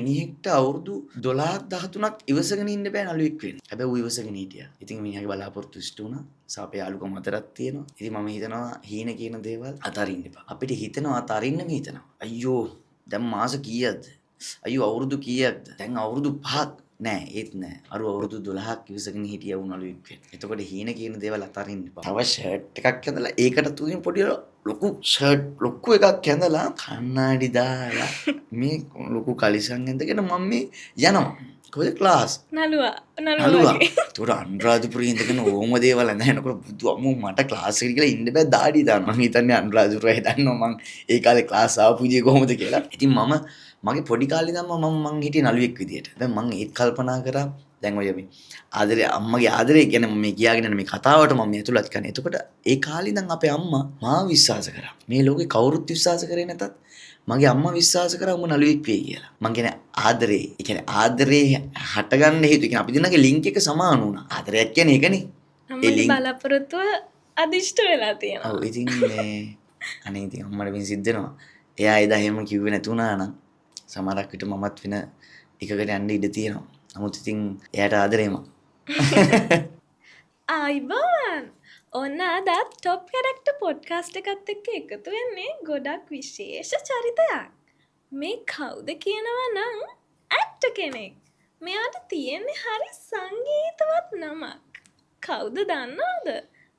මිනිහෙක්ට අවුරුදු 12ක් 13ක් ඉවසගෙන ඉන්න බෑ නළුවෙක් වෙන්න. හැබැයි ඌ ඉවසගෙන හිටියා. ඉතින් මිනිහාගේ බලාපොරොත්තු ඉෂ්ට වුණා. සහ අපේ යාළුකම අතරක් තියෙනවා. ඉතින් මම හිතනවා හීන කියන දේවල් අතාරින්න එපා. අපිට හිතෙනවා අතාරින්නම හිතෙනවා. අයියෝ දැන් මාස කීයක්ද? අයියෝ අවුරුදු කීයක්ද? දැන් අවුරුදු 5ක් නෑ, ඒත් නෑ. අර අවුරුදු 12ක් ඉවසගෙන හිටියා ඌ නළුවෙක් වෙන්න. එතකොට හීන කියන දේවල් අතාරින්න එපා. තව ෂර්ට් එකක් ඇඳලා ඒකට තුලින් පොඩි ලොකු ෂර්ට් ලොකු එකක් ඇඳලා කණ්ණාඩි දාලා මේ ලොකු කලිසම් ඇඳගෙන මම මේ යනවා. කොහෙද ක්ලාස්? නළුවා නළුවා. ඒතකොට අනුරාධපුරේ ඉඳගෙන ඕම දේවල් ඇඳගෙන එනකොට බුදු අම්මෝ මට ක්ලාස් එකට ගිහලා ඉන්න බෑ දාඩි දානවා. මං හිතන්නේ අනුරාධපුරේ දන්නවා මං ඒ කාලේ ක්ලාස් ආපු විදිය කොහොමද කියලා. ඉතින් මම මගේ පොඩි කාලේ ඉඳන්ම මං හිටියේ නළුවෙක් විදියට. දැන් මං ඒත් කල්පනා කරා දැන් ඔය මේ ආදරේ අම්මගේ ආදරේ ගැන මම මේ කියාගෙන යන මේ කතාවට මම මේ ඇතුළත් කරන්නේ. එතකොට ඒ කාලේ ඉඳන් අපේ අම්මා මාව විශ්වාස කරා. මේ ලෝකේ කවුරුත් විශ්වාස කරේ නැතත් මගේ අම්මා විශ්වාස කරා උඹ නළුවෙක් වෙයි කියලා. මං කියන්නේ ආදරේ. ඒ කියන්නේ ආදරේ හටගන්න හේතුව. ඒ කියන්නේ අපි දෙන්නගේ ලින්ක් එක සමාන වුණා. ආදරයක් කියන්නේ ඒකනේ. ඒ ලින්ක් බලාපොරොත්තුව අදිෂ්ඨ වෙලා තියෙනවා. ඔව් ඉතින් මේ අනේ ඉතින් අම්මට පින් සිද්ධ වෙනවා. එයා එදා එහෙම කිව්වේ නැතුණා නම් සමහරක් විට මමත් වෙන එකකට යන්න ඉඩ තියෙනවා. නමුත් ඉතින් එයාට ආදරේ මං. ආයිබෝවන්. ඔන්න අදත් ටොප් කැරැක්ටර් පොඩ්කාස්ට් එකත් එක්ක එකතු වෙන්නේ ගොඩක් විශේෂ චරිතයක්. මේ කවුද කියනවා නම් ඇක්ටර් කෙනෙක්. මෙයාට තියෙන්නේ හරි සංගීතවත් නමක්. කවුද දන්නවද?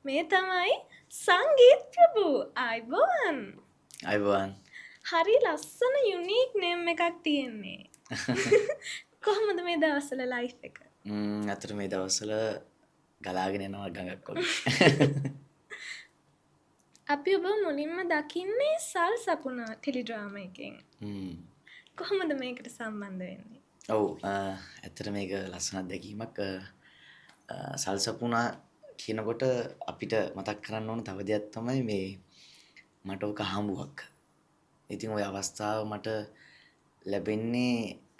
මේ තමයි සංගීත් ප්‍රභු. ආයිබෝවන්. ආයිබෝවන්. හරි ලස්සන යුනීක් නේම් එකක් තියෙන්නේ. කොහොමද මේ දවස්වල ලයිෆ් එක? අතට මේ දවස්වල ගලාගෙන යනවා ගඟක් වගේ. අපි ඔබ මුලින්ම දකින්නේ සල් සපුනා ටෙලිඩ්‍රාමා එකෙන්. කොහොමද මේකට සම්බන්ධ වෙන්නේ? ඔව්, ඇත්තට මේක ලස්සන අත්දැකීමක්. සල් සපුනා කියනකොට අපිට මතක් කරන්න ඕන තව දෙයක් තමයි මේ මට ඔක හම්බුවක්. ඉතින් ওই අවස්ථාව මට ලැබෙන්නේ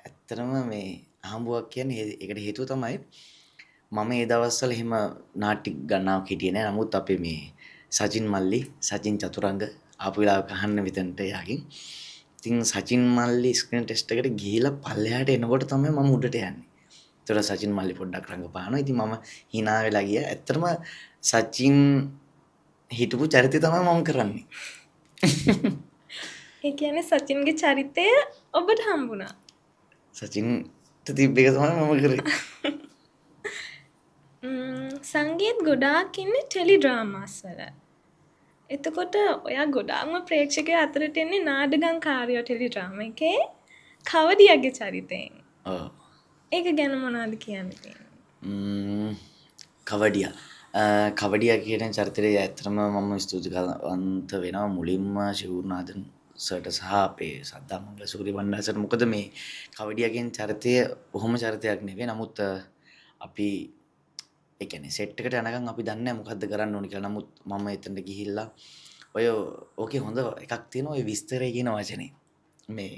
ඇත්තටම මේ හම්බුවක් කියන්නේ ඒකට හේතුව තමයි මම ඒ දවස්වල එහෙම නාට්‍ය ගණනාවක් හිටියේ නෑ. නමුත් අපේ මේ සචින් මල්ලි, සචින් චතුරංග ආපු වෙලාවක අහන්න මෙතනට එයාගෙන්. ඉතින් සචින් මල්ලි ස්ක්‍රීන් ටෙස්ට් එකට ගිහිලා පල්ලෙහාට එනකොට තමයි මම උඩට යන්නේ. ඒතර සචින් මල්ලි පොඩ්ඩක් රඟපානවා. ඉතින් මම hina වෙලා ගියා. ඇත්තටම සචින් හිටපු චරිතය තමයි මම කරන්නේ. ඒ කියන්නේ සචින්ගේ චරිතය ඔබට හම්බුණා. සචින්ට තිබ්බ එක තමයි මම කරේ. සංගීත් ගොඩාක් ඉන්නේ ටෙලිඩ්‍රාමාස් වල. එතකොට ඔයා ගොඩාක්ම ප්‍රේක්ෂකයෝ අතරට එන්නේ නාඩගම් කාරයෝ ටෙලිඩ්‍රාමා එකේ කවඩියාගේ චරිතයෙන්. ඔව්. ඒක ගැන මොනවද කියන්න තියෙන්නේ? කවඩියා. කවඩියා කියන චරිතය ඇත්තටම මම ස්තුතිවන්ත වෙනවා මුලින්ම ශිවුර්නාදන් සර්ට සහ අපේ සද්දා මංගලසූරිය බණ්ඩාර සර්ට. මොකද මේ කවඩියා කියන චරිතය ඔහොම චරිතයක් නෙවෙයි. නමුත් අපි ඒ කියන්නේ සෙට් එකට යනකම් අපි දන්නේ නැහැ මොකද්ද කරන්න ඕනි කියලා. නමුත් මම එතනට ගිහිල්ලා ඔය ඕකේ හොඳ එකක් තියෙනවා ඔය විස්තරය කියන වචනේ. මේ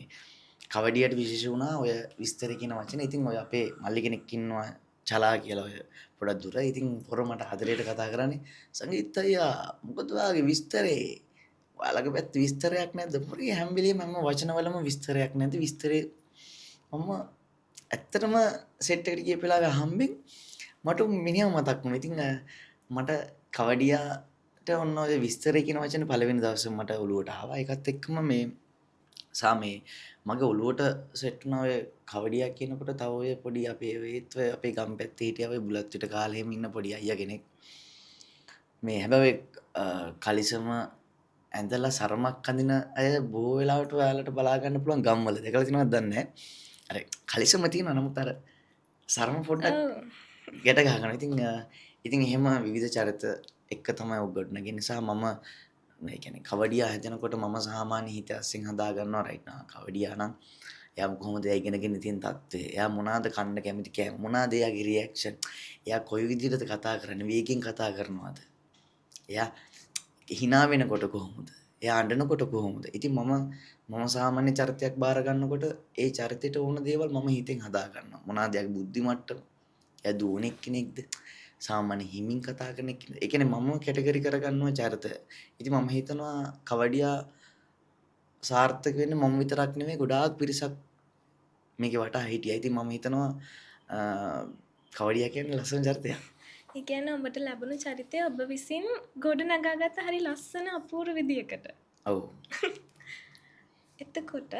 කවඩියට විශේෂ වුණා ඔය විස්තරය කියන වචනේ. ඉතින් ඔය අපේ මල්ලි කෙනෙක් ඉන්නවා චලා කියලා ඔය පොඩක් දුර. ඉතින් පොර මට ආදරයට කතා කරන්නේ සංගීත් අයියා මොකද ඔයාගේ විස්තරේ? ඔයාලගේ පැත්තේ විස්තරයක් නැද්ද? පොරේ හැම වෙලේම හැම වචනවලම විස්තරයක් නැද්ද? විස්තරේ මම ඇත්තටම සෙට් එකට ගිය වෙලාවේ හම්බෙන් මට මිනිහා මතක් වුණා. ඉතින් මට කවඩියාට ඔන්න ඔය විස්තරේ කියන වචනේ පළවෙනි දවසේ මට ඔලුවට ආවා. ඒකත් එක්කම මේ සා මේ මගේ ඔලුවට සෙට් වුණා ඔය කවඩියා කියනකොට තව ඔය පොඩි අපේ ඒත් ඔය අපේ ගම් පැත්තේ හිටියා ඔය බුලත් පිට කාලේ එහෙම ඉන්න පොඩි අයියා කෙනෙක්. මේ හැබැයි කලිසම ඇඳලා සරමක් අඳින අය බොහෝ වෙලාවට ඔයාලට බලා ගන්න පුළුවන් ගම්වල. දැකලා තියෙනවද දන්නේ නැහැ. අර කලිසම තියෙනවා නමුත් අර සරම පොඩ්ඩක් ගැට ගහගන්න. ඉතින් එහෙම විවිධ චරිත එක්ක තමයි ඔක් ගොඩනගන්නේ. නිසා මම මේ කියන්නේ කවඩියා හැදෙනකොට මම සාමාන්‍ය හිත අස්සෙන් හදා ගන්නවා රයිට් නා. කවඩියා නම් එයා කොහොමද එයා ඉගෙනගෙන තියෙන තත්ත්වය, එයා මොනවාද කන්න කැමති කෑම, මොනවාද එයාගේ රියැක්ෂන්, එයා කොයි විදිහටද කතා කරන්නේ, වේගෙන් කතා කරනවද, එයා hina වෙනකොට කොහොමද, එයා අඬනකොට කොහොමද. ඉතින් මම සාමාන්‍ය චරිතයක් බාර ගන්නකොට ඒ චරිතයට ඕන දේවල් මම හිතෙන් හදා ගන්නවා. මොනවාද එයාගේ බුද්ධි මට්ටම, එයා දුවන එක්කෙනෙක්ද, සාමාන්‍ය හිමින් කතා කරන එක්කෙනෙක්ද. ඒ කියන්නේ මම කැටගරි කරගන්නවා චරිත. ඉතින් මම හිතනවා කවඩියා සාර්ථක වෙන්නේ මම විතරක් නෙමෙයි, ගොඩාක් පිරිසක් මේකේ වටා හිටියා. ඉතින් මම හිතනවා කවඩියා කියන්නේ ලස්සන චරිතයක්. ඒ කියන්නේ ඔබට ලැබුණු චරිතය ඔබ විසින් ගොඩ නගාගත්ත හරි ලස්සන අපූර්ව විදියකට. ඔව්. එතකොට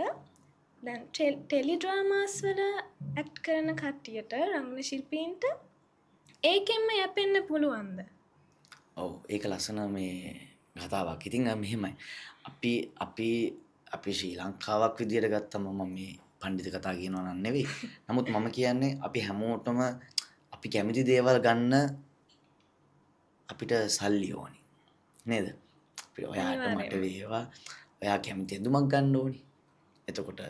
දැන් ටෙලි ඩ්‍රාමාස් වල ඇක්ට් කරන කට්ටියට, රංගන ශිල්පීන්ට ඒකෙන්ම යැපෙන්න පුළුවන්ද? ඔව්, ඒක ලස්සන මේ කතාවක්. ඉතින් මෙහෙමයි. අපි අපි අපි ශ්‍රී ලංකාවක් විදියට ගත්තම මම මේ පණ්ඩිත කතා කියනවා නම් නෙවෙයි. නමුත් මම කියන්නේ අපි හැමෝටම අපි කැමති දේවල් ගන්න අපිට සල්ලි ඕනි. නේද? අපි ඔයාට මට වේවා ඔයා කැමති ඇඳුමක් ගන්න ඕනි. එතකොට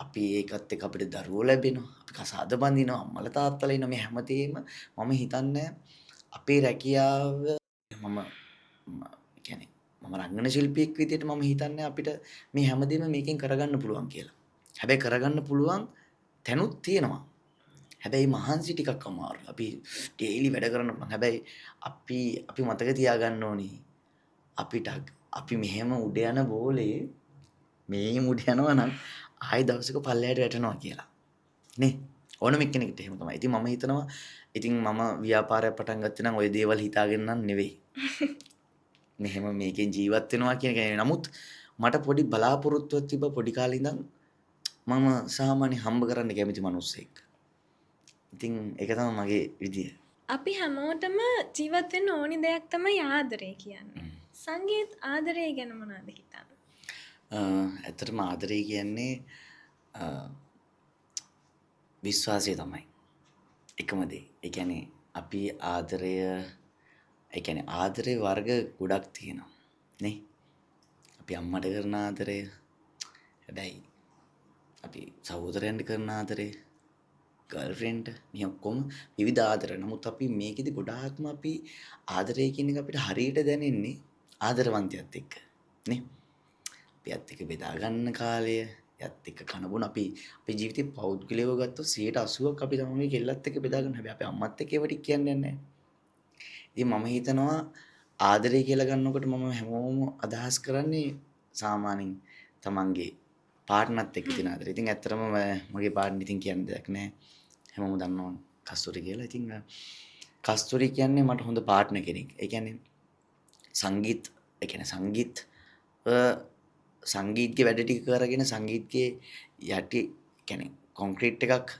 අපි ඒකත් එක්ක අපිට දරුවෝ ලැබෙනවා. අපි කසාද බඳිනවා, අම්මලා තාත්තලා ඉන්නවා. මේ හැමතේම මම හිතන්නේ අපේ රැකියාව මම කියන්නේ මම රංගන ශිල්පියෙක් විදියට මම හිතන්නේ අපිට මේ හැමදේම මේකෙන් කරගන්න පුළුවන් කියලා. හැබැයි කරගන්න පුළුවන් තැනුත් තියෙනවා. හැබැයි මහන්සි ටිකක් අමාරුයි. අපි ඩේලි වැඩ කරන්න පුළුවන්. හැබැයි අපි අපි මතක තියාගන්න ඕනි අපිට අපි මෙහෙම උඩ යන බෝලේ මේ උඩ යනවා නම් ආයෙ දවසක පල්ලෙහාට වැටෙනවා කියලා. නේ? ඕනම එක්කෙනෙක්ට එහෙම තමයි. ඉතින් මම හිතනවා ඉතින් මම ව්‍යාපාරයක් පටන් ගත්තේ නම් ඔය දේවල් හිතාගෙන නම් නෙවෙයි. මෙහෙම මේකෙන් ජීවත් වෙනවා කියන එක නෙවෙයි. නමුත් මට පොඩි බලාපොරොත්තුවක් තිබ්බ පොඩි කාලේ ඉඳන් මම සාමාන්‍ය හම්බ කරන්න කැමති මිනිස්සෙක්. ඉතින් ඒක තමයි මගේ විදිය. අපි හැමෝටම ජීවත් වෙන්න ඕනි දෙයක් තමයි ආදරය කියන්නේ. සංගීත් ආදරය ගැන මොනවද හිතන්නේ? ඇත්තටම ආදරය කියන්නේ විශ්වාසය තමයි. එකම දේ. ඒ කියන්නේ අපි ආදරය, ඒ කියන්නේ ආදරේ වර්ග ගොඩක් තියෙනවා නේ. අපි අම්මට කරන ආදරය, හැබැයි අපි සහෝදරයන්ට කරන ආදරය, ගර්ල්ෆ්‍රෙන්ඩ්, මේ ඔක්කොම විවිධ ආදර. නමුත් අපි මේකෙදි ගොඩාක්ම අපි ආදරය කියන එක අපිට හරියට දැනෙන්නේ ආදරවන්තයත් එක්ක නේ. අපි යත් එක්ක බෙදා ගන්න කාලය, යත් එක්ක කන බොන අපි අපේ ජීවිතේ පෞද්ගලිකව ගත්තොත් 80%ක් අපි තමන්ගේ කෙල්ලත් එක්ක බෙදා ගන්න. හැබැයි අපේ අම්මත් එක්ක ඒව ටික කියන්නේ නැහැ. ඉතින් මම හිතනවා ආදරය කියලා ගන්නකොට මම හැමෝම අදහස් කරන්නේ සාමාන්‍යයෙන් තමන්ගේ පාර්ට්නර්ත් එක්ක තියෙන ආදරය. ඉතින් ඇත්තටම මගේ පාර්ට්නර් ඉතින් කියන්න දෙයක් නැහැ. හැමෝම දන්නවා කස්තුරි කියලා. ඉතින් කස්තුරි කියන්නේ මට හොඳ පාර්ට්නර් කෙනෙක්. ඒ කියන්නේ සංගීත්, ඒ කියන්නේ සංගීත් සංගීත්ගේ වැඩ ටික කරගෙන සංගීත්ගේ යටි කියන්නේ කොන්ක්‍රීට් එකක්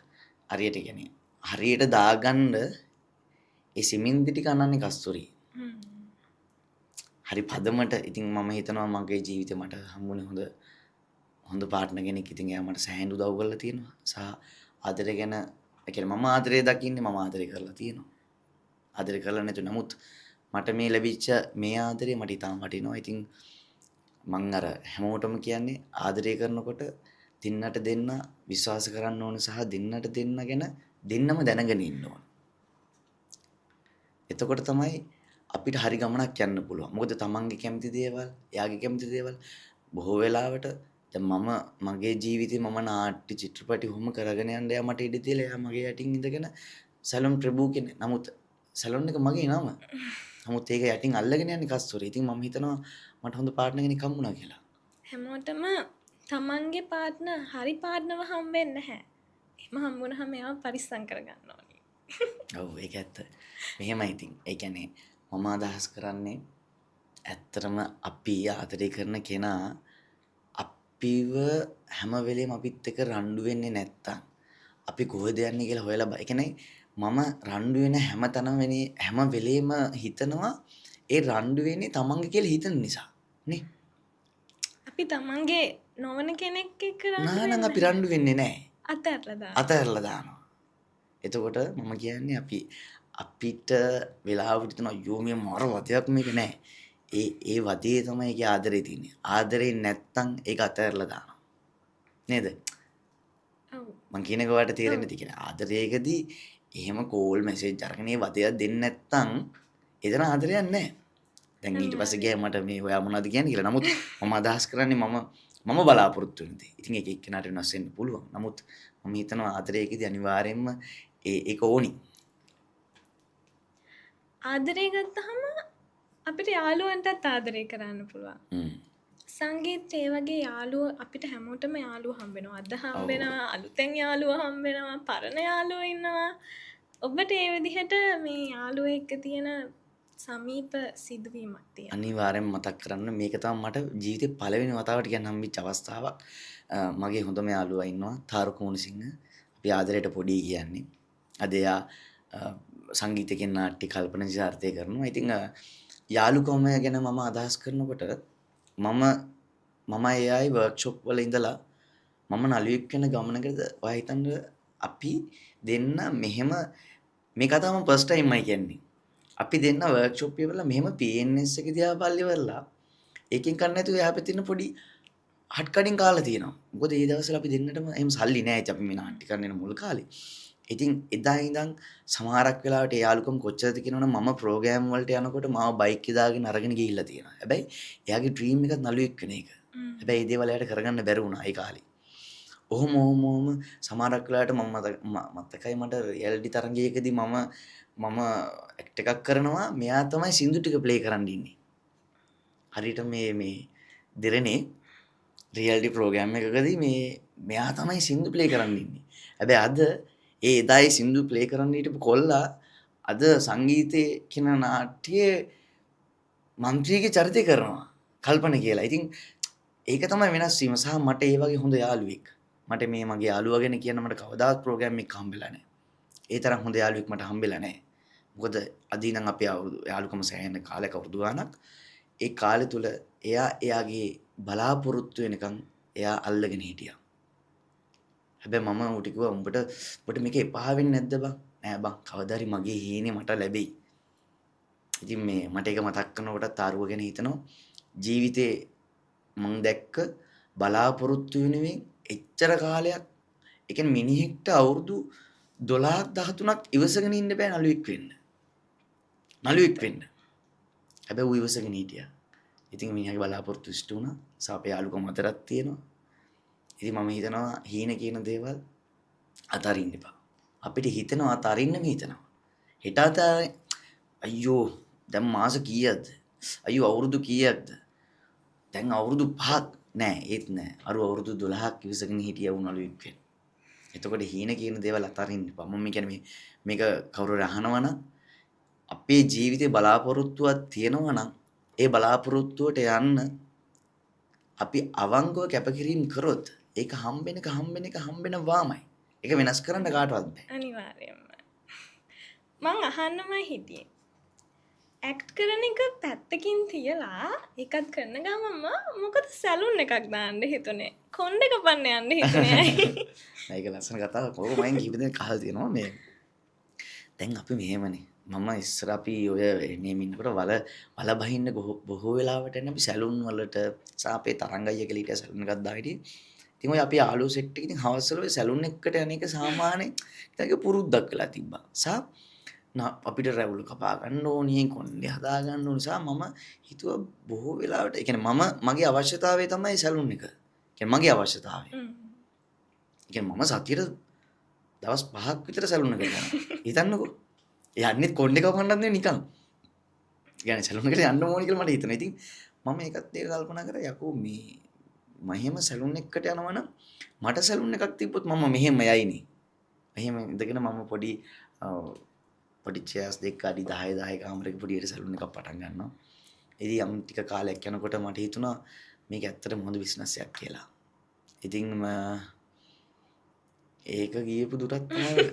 හරියට කියන්නේ හරියට දාගන්න ඒ සිමෙන්ති ටික අනන්නේ කස්තුරි. හරි පදමට. ඉතින් මම හිතනවා මගේ ජීවිතේ මට හම්බුනේ හොඳ හොඳ පාර්ට්නර් කෙනෙක්. ඉතින් එයා මට සෑහෙන උදව් කරලා තියෙනවා. සහ ආදරය ගැන, ඒ කියන්නේ මම ආදරය දකින්නේ මම ආදරය කරලා තියෙනවා. ආදරය කරලා නැතු. නමුත් මට මේ ලැබිච්ච මේ ආදරය මට ඉතාම වටිනවා. ඉතින් මං අර හැමෝටම කියන්නේ ආදරය කරනකොට දෙන්නට දෙන්න විශ්වාස කරන්න ඕන සහ දෙන්නට දෙන්න ගැන දෙන්නම දැනගෙන ඉන්න ඕන. එතකොට තමයි අපිට හරි ගමනක් යන්න පුළුවන්. මොකද තමන්ගේ කැමති දේවල්, එයාගේ කැමති දේවල් බොහෝ වෙලාවට දැන් මම මගේ ජීවිතේ මම නාට්‍ය චිත්‍රපටි ඔහොම කරගෙන යන්න එයා මට ඉඩ දීලා එයා මගේ යටින් ඉඳගෙන සැලොන් ප්‍රභූ කියන්නේ. නමුත් සැලොන් එක මගේ නම. නමුත් ඒක යටින් අල්ලගෙන යන්නේ කස්තුරි. ඉතින් මම හිතනවා මට හොඳ පාර්ට්නර් කෙනෙක් හම්බුණා කියලා. හැමෝටම තමන්ගේ පාර්ට්නර් හරි පාර්ට්නර්ව හම්බෙන්නේ නැහැ. එහෙම හම්බුනහම එයාව පරිස්සම් කරගන්න ඕනි. ඔව්, ඒක ඇත්ත. මෙහෙමයි ඉතින්. ඒ කියන්නේ මම අදහස් කරන්නේ ඇත්තටම අපි ආදරය කරන කෙනා අපිව හැම වෙලේම අපිත් එක්ක රණ්ඩු වෙන්නේ නැත්තම් අපි කොහෙද යන්නේ කියලා හොයලා ඒ කියන්නේ මම රණ්ඩු වෙන හැම තැනම වෙන්නේ හැම වෙලේම හිතනවා ඒ රණ්ඩු වෙන්නේ තමන්ගේ කියලා හිතන නිසා නේ. අපි තමන්ගේ නොවන කෙනෙක් එක්ක රණ්ඩු නා නම් වෙන්නේ අපි රණ්ඩු වෙන්නේ නැහැ. අතහැරලා දානවා. අතහැරලා දානවා. එතකොට මම කියන්නේ අපි අපිට වෙලාවට හිතනවා අයියෝ මේ මර වදයක් මේක නෑ. ඒ ඒ වදේ තමයි ඒකේ ආදරේ තියෙන්නේ. ආදරේ නැත්තම් ඒක අතහැරලා දානවා. නේද? ඔව්. මං කියන එක ඔයාලට තේරෙන්නේ නැති කියන්නේ ආදරයකදී එහෙම කෝල් මැසේජ් අරගෙන ඒ වදයක් දෙන්නේ නැත්තම් එතන ආදරයක් නෑ. දැන් ඊට පස්සේ ගියා මට මේ ඔයා මොනවද කියන්නේ කියලා. නමුත් මම අදහස් කරන්නේ මම බලාපොරොත්තු වෙන දේ. ඉතින් ඒක එක්කෙනාට වෙනස් වෙන්න පුළුවන්. නමුත් මම හිතනවා ආදරයකදී අනිවාර්යයෙන්ම ඒක ඕනි. ආදරය ගත්තහම අපිට යාළුවන්ටත් ආදරය කරන්න පුළුවන්. සංගීත් ඒ වගේ යාළුවෝ අපිට හැමෝටම යාළුවෝ හම්බ වෙනවා. අද හම්බ වෙනවා, අලුතෙන් යාළුවෝ හම්බ වෙනවා, පරණ යාළුවෝ ඉන්නවා. ඔබට ඒ විදිහට මේ යාළුවෝ එක්ක තියෙන සමීප සිදුවීමක් තියෙනවා. අනිවාර්යෙන්ම මතක් කරන්න මේක තමයි මට ජීවිතේ පළවෙනි වතාවට කියන්න හම්බෙච්ච අවස්ථාවක්. මගේ හොඳම යාළුවා ඉන්නවා තාරුක මුණසිංහ. අපි ආදරයට පොඩි කියන්නේ. අද එයා සංගීතකෙන් නාට්‍ය කල්පනා නිසාර්ථය කරනවා. ඉතින් යාළුකම ගැන මම අදහස් කරනකොට මම මම එයායි වර්ක්ෂොප් වල ඉඳලා මම නළුවෙක් වෙන ගමනකද ඔයා හිතන්න අපි දෙන්න මෙහෙම මේ කතාව මම ෆස්ට් ටයිම් මයි කියන්නේ. අපි දෙන්න වර්ක්ෂොප් ඉවරලා මෙහෙම PNS එක දිහා බලලා ඉවරලා ඒකෙන් කන්න නැතුව එහා පැත්තේ ඉන්න පොඩි හට් කඩින් කාලා තියෙනවා. මොකද ඒ දවස්වල අපි දෙන්නටම එහෙම සල්ලි නෑ. ඉතින් අපි මේ නාට්‍ය කරන්න එන මුල් කාලේ. ඉතින් එදා ඉඳන් සමහරක් වෙලාවට ඒ යාළුකම කොච්චරද කියනවනම් මම ප්‍රෝග්‍රෑම් වලට යනකොට මාව බයික් එක දාගෙන අරගෙන ගිහිල්ලා තියෙනවා. හැබැයි එයාගේ ඩ්‍රීම් එකත් නළුවෙක් වෙන එක. හැබැයි ඒ දේවල් එයාට කරගන්න බැරි වුණා ඒ කාලේ. ඔහොම ඔහොම ඔහොම සමහරක් වෙලාවට මම මතකයි මට රියැලිටි තරගයකදී මම මම ඇක්ට් එකක් කරනවා, මෙයා තමයි සින්දු ටික ප්ලේ කරන්න ඉන්නේ. හරියට මේ මේ දෙරණේ රියැලිටි ප්‍රෝග්‍රෑම් එකකදී මේ මෙයා තමයි සින්දු ප්ලේ කරන්න ඉන්නේ. හැබැයි අද ඒ එදා ඒ සින්දු ප්ලේ කරන්න හිටපු කොල්ලා අද සංගීතයේ කියන නාට්‍යයේ මන්ත්‍රීගේ චරිතය කරනවා කල්පන කියලා. ඉතින් ඒක තමයි වෙනස් වීම. සහ මට ඒ වගේ හොඳ යාළුවෙක්. මට මේ මගේ යාළුවා ගැන කියන්න මට කවදාවත් ප්‍රෝග්‍රෑම් එකක් හම්බෙලා නැහැ. ඒ තරම් හොඳ යාළුවෙක් මට හම්බෙලා නැහැ. මොකද අද ඉඳන් අපේ අවුරුදු යාළුකම සෑහෙන කාලයක්, අවුරුදු ගාණක්. ඒ කාලය තුල එයා එයාගේ බලාපොරොත්තු වෙනකන් එයා අල්ලගෙන හිටියා. හැබැයි මම ඌට කිව්වා උඹට උඹට මේක එපා වෙන්නේ නැද්ද බං? නෑ බං, කවදා හරි මගේ හීනේ මට ලැබෙයි. ඉතින් මේ මට ඒක මතක් කරනකොටත් තාරුව ගැන හිතනවා. ජීවිතේ මං දැක්ක බලාපොරොත්තු වෙනුවෙන් එච්චර කාලයක්, ඒ කියන්නේ මිනිහෙක්ට අවුරුදු 12ක් 13ක් ඉවසගෙන ඉන්න බෑ නළුවෙක් වෙන්න. නළුවෙක් වෙන්න. හැබැයි ඌ ඉවසගෙන හිටියා. ඉතින් මිනිහාගේ බලාපොරොත්තු ඉෂ්ට වුණා. සහ අපේ යාළුකම අතරක් තියෙනවා. ඉතින් මම හිතනවා හීන කියන දේවල් අතාරින්න එපා. අපිට හිතෙනවා අතාරින්නම හිතෙනවා. හෙට අයියෝ දැන් මාස කීයක්ද? අයියෝ අවුරුදු කීයක්ද? දැන් අවුරුදු 5ක් නෑ, ඒත් නෑ. අර අවුරුදු 12ක් ඉවසගෙන හිටියා වුණ නළුවෙක් වෙන්න. එතකොට හීන කියන දේවල් අතාරින්න එපා. මම කියන්නේ මේක කවුරු හරි අහනවා නම් අපේ ජීවිතේ බලාපොරොත්තුවක් තියෙනවා නම් ඒ බලාපොරොත්තුවට යන්න අපි අවංකව කැපකිරීම කරොත් ඒක හම්බෙන එක හම්බෙන එක හම්බෙනවාමයි. ඒක වෙනස් කරන්න කාටවත් බෑ. අනිවාර්යයෙන්ම. මං අහන්නමයි හිටියේ. ඇක්ට් කරන එක පැත්තකින් තියලා ඒකත් කරන ගමන්ම මොකද සැලුන් එකක් දාන්න හිතුනේ? කොණ්ඩේ කපන්න යන්න හිතුනේ ඇයි? නෑ, ඒක ලස්සන කතාවක්. ඔක මගෙන් කීප දෙනෙක් අහලා තියෙනවා මේ. දැන් අපි මෙහෙමනේ. මම ඉස්සර අපි ඔය එනේම ඉන්නකොට වල වල බහින්න බොහෝ වෙලාවට එන්නේ අපි සැලුන් වලට සහ අපේ තරංග අයියා කියලා හිටියා සැලුන් එකක් දාලා හිටියේ. ඉතින් ඔය අපි යාළුවෝ සෙට් එක ඉතින් හවස් වල ඔය සැලුන් එකකට යන එක සාමාන්‍යයෙන් ඉතින් ඒක පුරුද්දක් වෙලා තිබ්බා. සහ අපිට රැවුල කපා ගන්න ඕනි, කොණ්ඩේ හදා ගන්න ඕනි. සහ මම හිතුවා බොහෝ වෙලාවට ඒ කියන්නේ මම මගේ අවශ්‍යතාවය තමයි සැලුන් එක. ඒ කියන්නේ මගේ අවශ්‍යතාවය. ඒ කියන්නේ මම සතියට දවස් 5ක් විතර සැලුන් එකට යනවා. හිතන්නකෝ. යන්නේ කොණ්ඩේ කපන්නත් නෙවෙයි නිකන්. ඒ කියන්නේ සැලුන් එකට යන්න ඕනි කියලා මට හිතෙනවා. ඉතින් මම ඒකත් එක්ක කල්පනා කරා යකෝ මේ මම සැලුන් එකකට යනවා නම් මට සැලුන් එකක් තිබ්බොත් මම මෙහෙම යයිනේ. මෙහෙම ඉඳගෙන මම පොඩි පොඩි චෙයාර්ස් දෙක අඩි 10 10 කාමරයක පොඩියට සැලුන් එකක් පටන් ගන්නවා. ඉතින් යම් ටික කාලයක් යනකොට මට හිතුණා මේක ඇත්තටම හොඳ බිස්නස් එකක් කියලා. ඉතින් ඒක ගියපු දුරත් තමයි.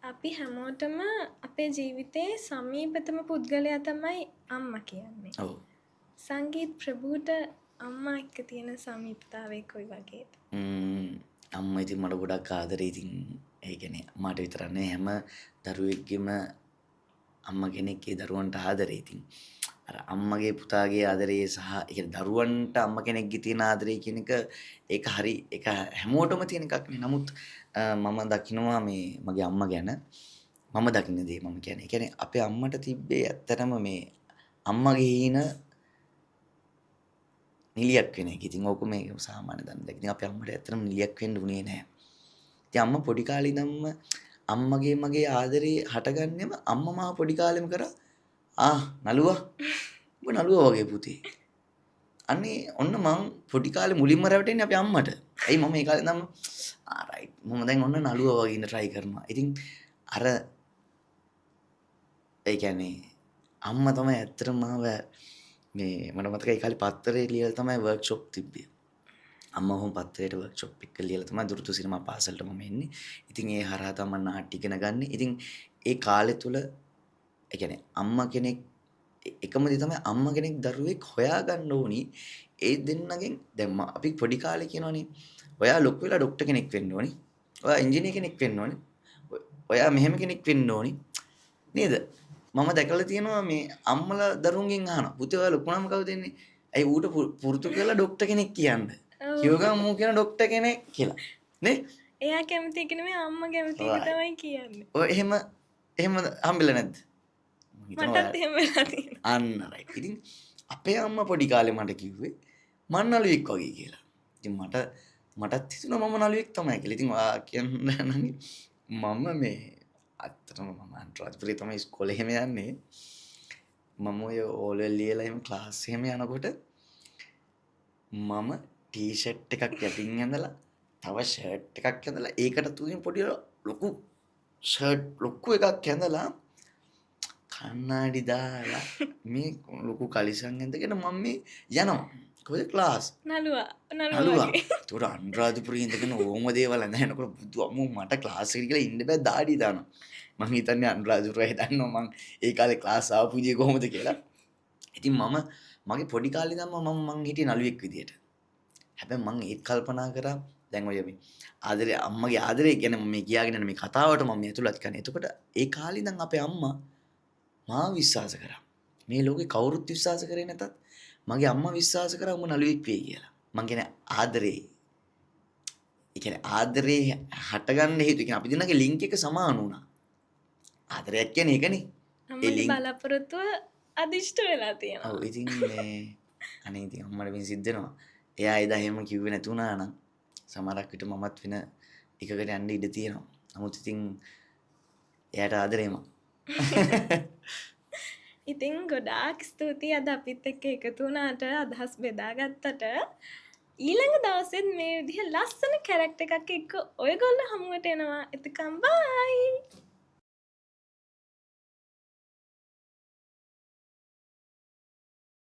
අපි හැමෝටම අපේ ජීවිතේ සමීපතම පුද්ගලයා තමයි අම්මා කියන්නේ. ඔව්. සංගීත් ප්‍රභූට අම්මා එක්ක තියෙන සමීපතාවය කොයි වගේද? අම්මා ඉතින් මට ගොඩක් ආදරේ. ඉතින් ඒ කියන්නේ මට විතරක් නෙවෙයි හැම දරුවෙක්ගෙම අම්මා කෙනෙක් ඒ දරුවන්ට ආදරේ. ඉතින් අර අම්මගේ පුතාගේ ආදරේ සහ ඒ කියන්නේ දරුවන්ට අම්මා කෙනෙක්ගේ තියෙන ආදරේ කියන එක ඒක හරි ඒක හැමෝටම තියෙන එකක් නේ. නමුත් මම දකිනවා මේ මගේ අම්මා ගැන මම දකින දේ මම කියන්නේ. ඒ කියන්නේ අපේ අම්මට තිබ්බේ ඇත්තටම මේ අම්මගේ හීන නිලියක් වෙන එක. ඉතින් ඕක මේ සාමාන්‍ය දන්න දෙයක්. ඉතින් අපේ අම්මට ඇත්තටම නිලියක් වෙන්න උනේ නෑ. ඉතින් අම්මා පොඩි කාලේ ඉඳන්ම අම්මගේ මගේ ආදරේ හටගන්නෙම අම්මා මාව පොඩි කාලෙම කරා ආ නළුවා උඹ නළුවා වගේ පුතේ. අනේ ඔන්න මං පොඩි කාලේ මුලින්ම රැවටෙන්නේ අපේ අම්මට. ඇයි මම ඒ කාලේ ඉඳන්ම ආ රයිට් මම දැන් ඔන්න නළුවා වගේ ඉන්න try කරනවා. ඉතින් අර ඒ කියන්නේ අම්මා තමයි ඇත්තටම මාව මේ මට මතකයි ඒ කාලේ පත්තරේ ලියලා තමයි වර්ක්ෂොප් තිබ්බේ. අම්මා ඔහොම පත්තරේට වර්ක්ෂොප් එක ලියලා තමයි දුරුතු සිනමා පාසලට මම එන්නේ. ඉතින් ඒ හරහා තමයි මම නාට්‍ය ඉගෙන ගන්නේ. ඉතින් ඒ කාලේ තුල ඒ කියන්නේ අම්මා කෙනෙක් එකම දේ තමයි අම්මා කෙනෙක් දරුවෙක් හොයාගන්න ඕනි. ඒ දෙන්නගෙන් දැන් අපි පොඩි කාලේ කියනවනේ ඔයා ලොකු වෙලා ඩොක්ටර් කෙනෙක් වෙන්න ඕනි. ඔයා ඉංජිනේර කෙනෙක් වෙන්න ඕනි. ඔයා මෙහෙම කෙනෙක් වෙන්න ඕනි. නේද? මම දැකලා තියෙනවා මේ අම්මලා දරුවන්ගෙන් අහනවා පුතේ ඔයා ලොකු වුණාම කවුද වෙන්නේ? ඇයි ඌට පුරුදු කරලා ඩොක්ටර් කෙනෙක් කියන්න. කිව්ව ගමන් මූ කියන ඩොක්ටර් කෙනෙක් කියලා. නේ? එයා කැමති එක නෙමෙයි අම්මා කැමති එක තමයි කියන්නේ. ඔය එහෙම එහෙම හම්බෙලා නැද්ද? මටත් එහෙම වෙලා තියෙනවා. අන්න රයිට්. ඉතින් අපේ අම්මා පොඩි කාලේ මට කිව්වේ මං නළුවෙක් වගේ කියලා. ඉතින් මටත් හිතුණා මම නළුවෙක් තමයි කියලා. ඉතින් ඔයා කියන්න නම් මම මේ ඇත්තටම මම අනුරාධපුරේ තමයි ඉස්කෝලේ එහෙම යන්නේ. මම ඔය ඕ ලෙවල් ලියලා එහෙම ක්ලාස් එහෙම යනකොට මම ටී-ෂර්ට් එකක් යටින් ඇඳලා තව ෂර්ට් එකක් ඇඳලා ඒකට තුලින් පොඩි ලොකු ෂර්ට් ලොකු එකක් ඇඳලා කණ්ණාඩි දාලා මේ ලොකු කලිසම් ඇඳගෙන මම මේ යනවා. කොහෙද ක්ලාස්? නළුවා නළුවා. ඒතකොට අනුරාධපුරේ ඉඳගෙන ඕම දේවල් ඇඳගෙන යනකොට බුදු අම්මෝ මට ක්ලාස් එකට ගිහලා ඉන්න බෑ දාඩි දානවා. මං හිතන්නේ අනුරාධපුරේ දන්නවා මං ඒ කාලේ ක්ලාස් ආපු විදිය කොහොමද කියලා. ඉතින් මම මගේ පොඩි කාලේ ඉඳන්ම මං හිටියේ නළුවෙක් විදියට. හැබැයි මං ඒත් කල්පනා කරා දැන් ඔය මේ ආදරේ අම්මගේ ආදරේ ගැන මම මේ කියාගෙන යන මේ කතාවට මම මේ ඇතුළත් කරන්නේ. එතකොට ඒ කාලේ ඉඳන් අපේ අම්මා මාව විශ්වාස කරා. මේ ලෝකේ කවුරුත් විශ්වාස කරේ නැතත් මගේ අම්මා විශ්වාස කරා උඹ නළුවෙක් වෙයි කියලා. මං කියන්නේ ආදරේ. ඒ කියන්නේ ආදරේ හටගන්න හේතු. ඒ කියන්නේ අපි දෙන්නගේ ලින්ක් එක සමාන වුණා. ආදරයක් කියන්නේ ඒකනේ. අම්මගේ බලාපොරොත්තුව අදිෂ්ඨ වෙලා තියෙනවා. ඔව් ඉතින් මේ අනේ ඉතින් අම්මට පින් සිද්ධ වෙනවා. එයා එදා එහෙම කිව්වේ නැතුණා නම් සමහරක් විට මමත් වෙන එකකට යන්න ඉඩ තියෙනවා. නමුත් ඉතින් එයාට ආදරේ මං. ඉතින් ගොඩාක් ස්තුතියි අද අපිත් එක්ක එකතු වුණාට අදහස් බෙදාගත්තට. ඊළඟ දවසෙත් මේ විදිහ ලස්සන කැරක්ටර් එකක් එක්ක ඔයගොල්ලෝ හමුවට එනවා. එතකම් බයි.